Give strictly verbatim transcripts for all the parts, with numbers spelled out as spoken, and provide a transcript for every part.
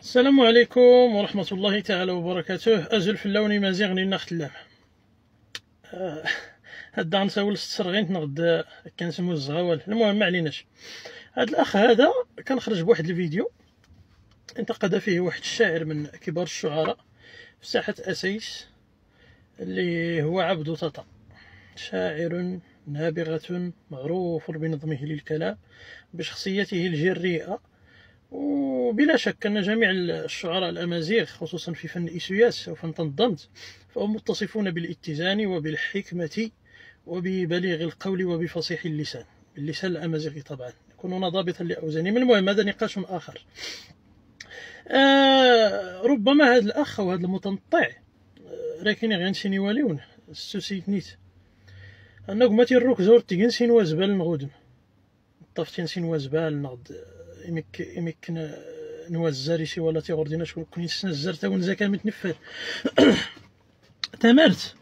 السلام عليكم ورحمة الله تعالى وبركاته. أزول فلاون إمازيغ نينا ختلام. آه، هاد دان ساول ستسرغين نغد كان سمو الزغوال. المهم، ما عليناش. هاد الأخ هذا كان خرج بواحد الفيديو انتقد فيه واحد الشاعر من كبار الشعراء في ساحة أسايس، اللي هو عبدو طاطا، شاعر نابغة معروف بنظمه للكلام، بشخصيته الجريئة. وبلا شك أن جميع الشعراء الأمازيغ، خصوصًا في فن إيسوياس أو فن تنظمت، فهم متصفون بالاتزان وبالحكمة وببليغ القول وبفصيح اللسان، باللسان الأمازيغي طبعًا، يكونون ضابطًا لأوزانهم. المهم، هذا نقاش آخر. آه، ربما هذا الأخ أو هذا المتنطع، آه، راكين غير نسيني واليون، السوسيت نيت. أنك ما تيروك زور تيجن سين وزبال نغودم. طفتين سين وزبال نغد، إمك-، إمك ن-، نوزر إشي ولا تيغردينا شكون كون يسنا الزرتا ونزاكا متنفل. تمرت.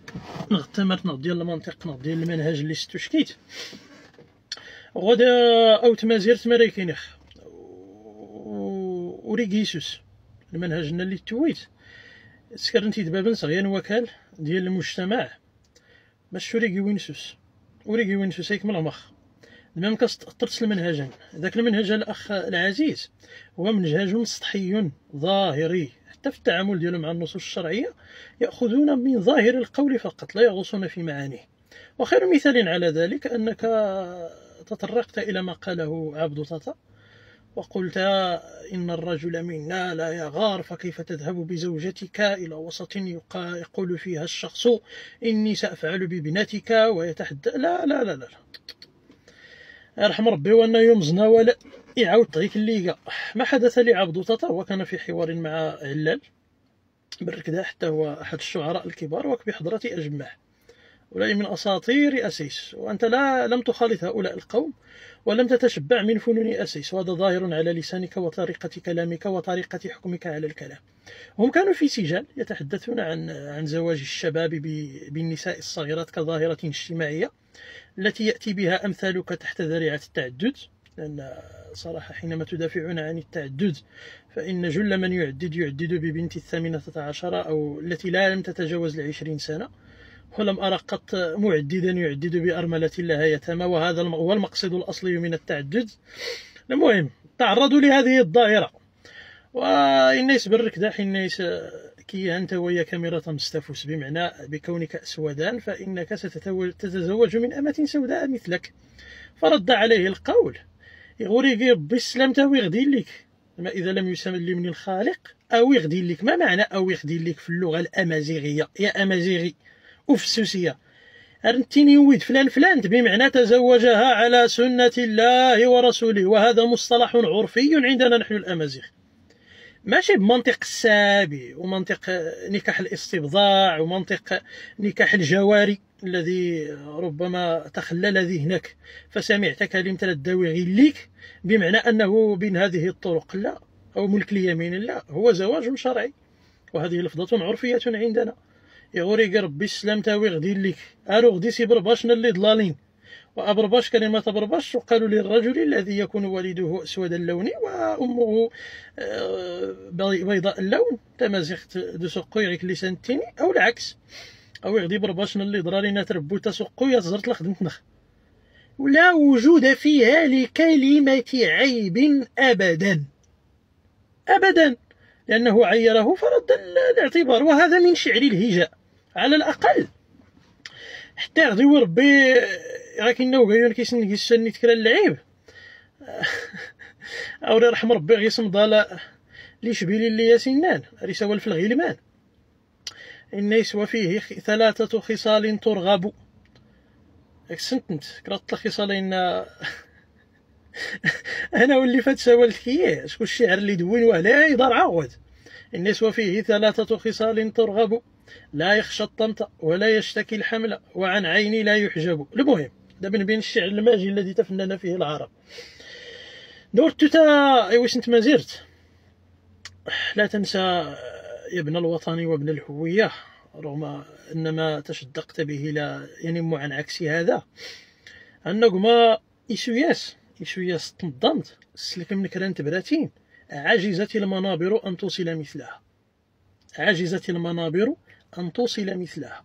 نغد تمرت نغد ديال المنطق، نغد ديال المنهج اللي ستو شكيت. غدا أو تمازيرت مريكينيخ. و-، وريكيسوس. المنهج اللي تويت. سكرنتي دبابن صغيان وكال ديال المجتمع. ماشي وريكي وينسوس. وريكي وينسوس هيك من المخ. المهم كاس تأثرت المنهجا. ذاك المنهج الأخ العزيز هو منهج سطحي ظاهري. حتى في التعامل ديالهم مع النصوص الشرعية يأخذون من ظاهر القول فقط، لا يغوصون في معانيه. وخير مثال على ذلك أنك تطرقت إلى ما قاله عبد طاطا وقلت: "إن الرجل منا لا يغار، فكيف تذهب بزوجتك إلى وسط يقا-، يقول فيها الشخص: 'إني سأفعل بابنتك'، ويتحدى"، لا، لا، لا، لا، لا. يرحم ربي وأنا يوم زنا ولا يعاود طريق الليغا. ما حدث لعبد طاطا، هو كان في حوار مع علال. برك دا حتى هو أحد الشعراء الكبار وك بحضرة أجمع. أولئك من أساطير أسيس، وأنت لا، لم تخالط هؤلاء القوم، ولم تتشبع من فنون أسيس، وهذا ظاهر على لسانك وطريقة كلامك وطريقة حكمك على الكلام. هم كانوا في سجال يتحدثون عن، عن زواج الشباب ب-، بالنساء الصغيرات كظاهرة اجتماعية، التي يأتي بها أمثالك تحت ذريعة التعدد، لأن صراحة حينما تدافعون عن التعدد فإن جل من يعدد يعدد ببنت الثامنة عشرة أو التي لا لم تتجاوز العشرين سنة، ولم أرى قط معددا يعدد بأرملة لها يتامى، وهذا الم-، هو المقصد الأصلي من التعدد. المهم، تعرضوا لهذه الظاهرة. وإنيس برك داح إنيس كي أنت ويا كاميرا تمستفوس، بمعنى بكونك أسودان فإنك ستتو-، تتزوج من أمة سوداء مثلك. فرد عليه القول: "يغوريكي ربي السلام تاوي غدي ليك. أما إذا لم يسلمني الخالق، أوي غدي ليك". ما معنى أوي غدي ليك في اللغة الأمازيغية؟ يا أمازيغي، أفسوسية. أرنتيني ويد فلان فلان، بمعنى تزوجها على سنة الله ورسوله، وهذا مصطلح عرفي عندنا نحن الأمازيغ. ماشي بمنطق السابي ومنطق نكاح الاستبضاع ومنطق نكاح الجواري الذي ربما تخلل ذهنك فسمعت كلمة الداوي غير ليك، بمعنى أنه بين هذه الطرق، لا، أو ملك اليمين، لا، هو زواج شرعي. وهذه لفظة عرفية عندنا. يغوريك ربي السلام تاوي غدي ليك. أرو غدي سي برباش نلي ضلالين. وأبرباش كلمة برباش، وقالوا للرجل الذي يكون والده أسود اللون وأمه، آه، بي-، بيضاء اللون، تمازيغت دو سقوي غيك لسان التيني، أو العكس. أو يغدي برباش نلي ضرالينا تربو تسقوي تزرت لخدمتنخ. ولا وجود فيها لكلمة عيب أبدًا. أبدًا، لأنه عيره فرد ال-، الاعتبار، وهذا من شعر الهجاء على الأقل. حتى يغدي ربي، راكي نو غيون كيسن كيسن يتكرا اللعيب. أو يرحم ربي غيسم ضال لي شبيلي اللي ياسينان، ريسا والف الغيلمان. إن يسوى فيه خ-، ثلاثة خصال ترغب. ياك سنتنت، كرات الخصال إن أنا واللي فات سوالت كيه، شكون الشعر اللي دوين وعليه يدار عاود. إن يسوى فيه ثلاثة خصال ترغب، لا يخشى الطمت ولا يشتكي الحمل، وعن عيني لا يحجب. المهم، ده من بين الشعر الماجي الذي تفنن فيه العرب. دور توتا، إيوا سنت مازيرت. لا تنسى يا ابن الوطن وابن الهوية، رغم أن ما تشدقت به لا ينم عن عكس هذا، أنكما إيسوياس، إيسوياس تنظمت، سلك من كران تبراتين، عجزت المنابر أن توصل مثلها. عجزت المنابر أن توصل مثلها.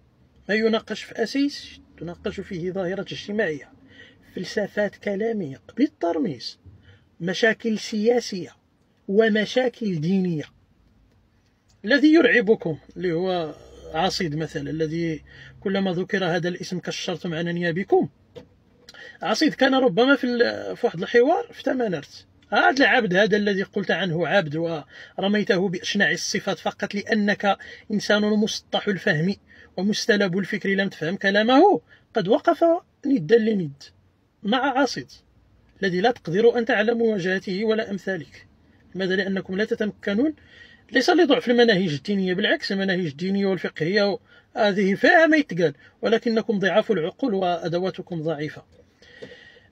ما يناقش في أساس تناقش فيه ظاهرة اجتماعية، فلسفات كلامية بالترميس، مشاكل سياسية ومشاكل دينية. الذي يرعبكم اللي هو عصيد مثلا، الذي كلما ذكر هذا الاسم كشرتم عن أنيابكم. عصيد كان ربما في ال-، في واحد الحوار في تمانرت. هذا العبد هذا الذي قلت عنه عبد ورميته بأشنع الصفات فقط لأنك إنسان مسطح الفهم ومستلب الفكر لم تفهم كلامه، قد وقف ندا لند مع عصيد الذي لا تقدر أن تعلم مواجهته ولا أمثالك. لماذا؟ لأنكم لا تتمكنون، ليس لضعف المناهج الدينية، بالعكس، المناهج الدينية والفقهية هذه فيها ما يتقال، ولكنكم ضعاف العقول وأدواتكم ضعيفة.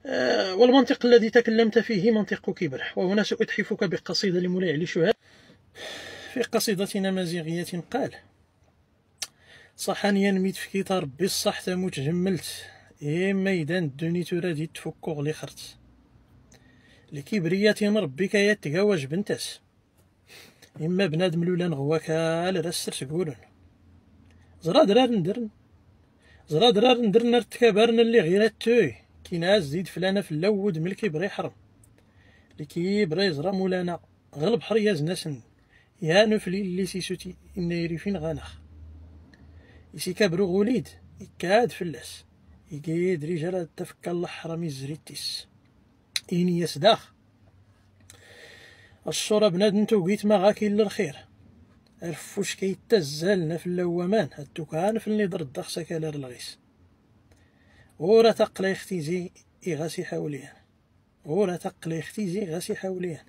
آه، والمنطق الذي تكلمت فيه منطق كبر. وهنا سأتحفك بقصيدة لمولاي علي شهاب. في قصيدة أمازيغية قال: صحانيا ميت فكيت ربي الصح تموت جملت، إيه ميدان الدنيا ترادي تفكو غلي خرت. الكبرية ربي كيتقاوج بنتس. إما بنادم لولا نغواك على راس سرت قولن. زرا درار ندرن. زرا درار ندرن ارتكابارن اللي غير التوي. كي ناس زيد فلانة في اللود ملكي بري حرم. لكي بري زرا مولانا. غلب حرياز ناسن. يا نفلي اللي سيسوتي إنيري فين غانخ. إسي كابرو غوليد. إكاد فلاس. إكيد رجال تفكا الحرامي زريتيس. إني يسداخ. الشورى بنادم توقيت ما غاكي إلا الخير. الفوش كيتزال نفل اللومان، هاتو كان في اللي درد داخ سكالر الغيس. غورة تقلي اختيزي إغاسي حوليان. غورة تقلي اختيزي إغاسي حوليان.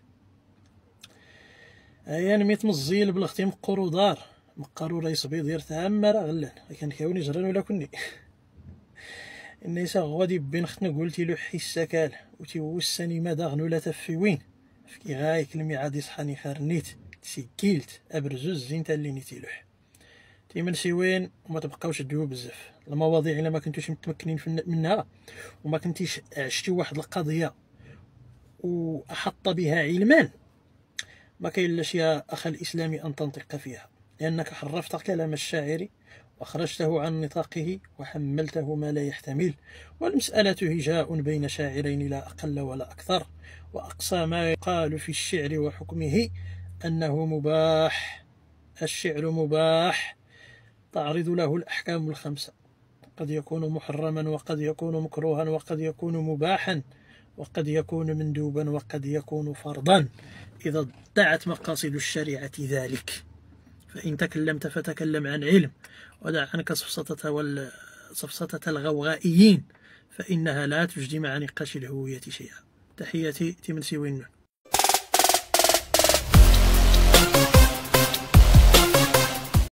أيان ميت مزيل بلغتي مقرو دار. مقرو ريس بيض يرتعم ما راه غلان. كان كاوني جران ولا كني. النساء غادي بين ختنا قلتي له حسا كال، وتيوسني ما داغن ولا تفي وين. فكي غايك الميعاد يصحاني خارنيت، تسجيلت، أبرزوز زين تالي نيتي لوح. تيمنسيوين وما تبقاوش تدويو بزاف. المواضيع إلا ما كنتوش متمكنين في الن-، منها، وما كنتيش عشتي واحد القضية وأحط بها علما، ما كاين لاش يا أخا الإسلام أن تنطق فيها، لأنك حرفت كلام الشاعر وأخرجته عن نطاقه وحملته ما لا يحتمل. والمسألة هجاء بين شاعرين لا أقل ولا أكثر، وأقصى ما يقال في الشعر وحكمه أنه مباح. الشعر مباح، تعرض له الأحكام الخمسة، قد يكون محرما، وقد يكون مكروها، وقد يكون مباحا، وقد يكون مندوبا، وقد يكون فرضا، إذا ادعت مقاصد الشريعة ذلك. فإن تكلمت فتكلم عن علم، ودع عنك سفسطة وال-، سفسطة الغوغائيين، فإنها لا تجدي مع نقاش الهوية شيئا. تحياتي، تيمنسيوين.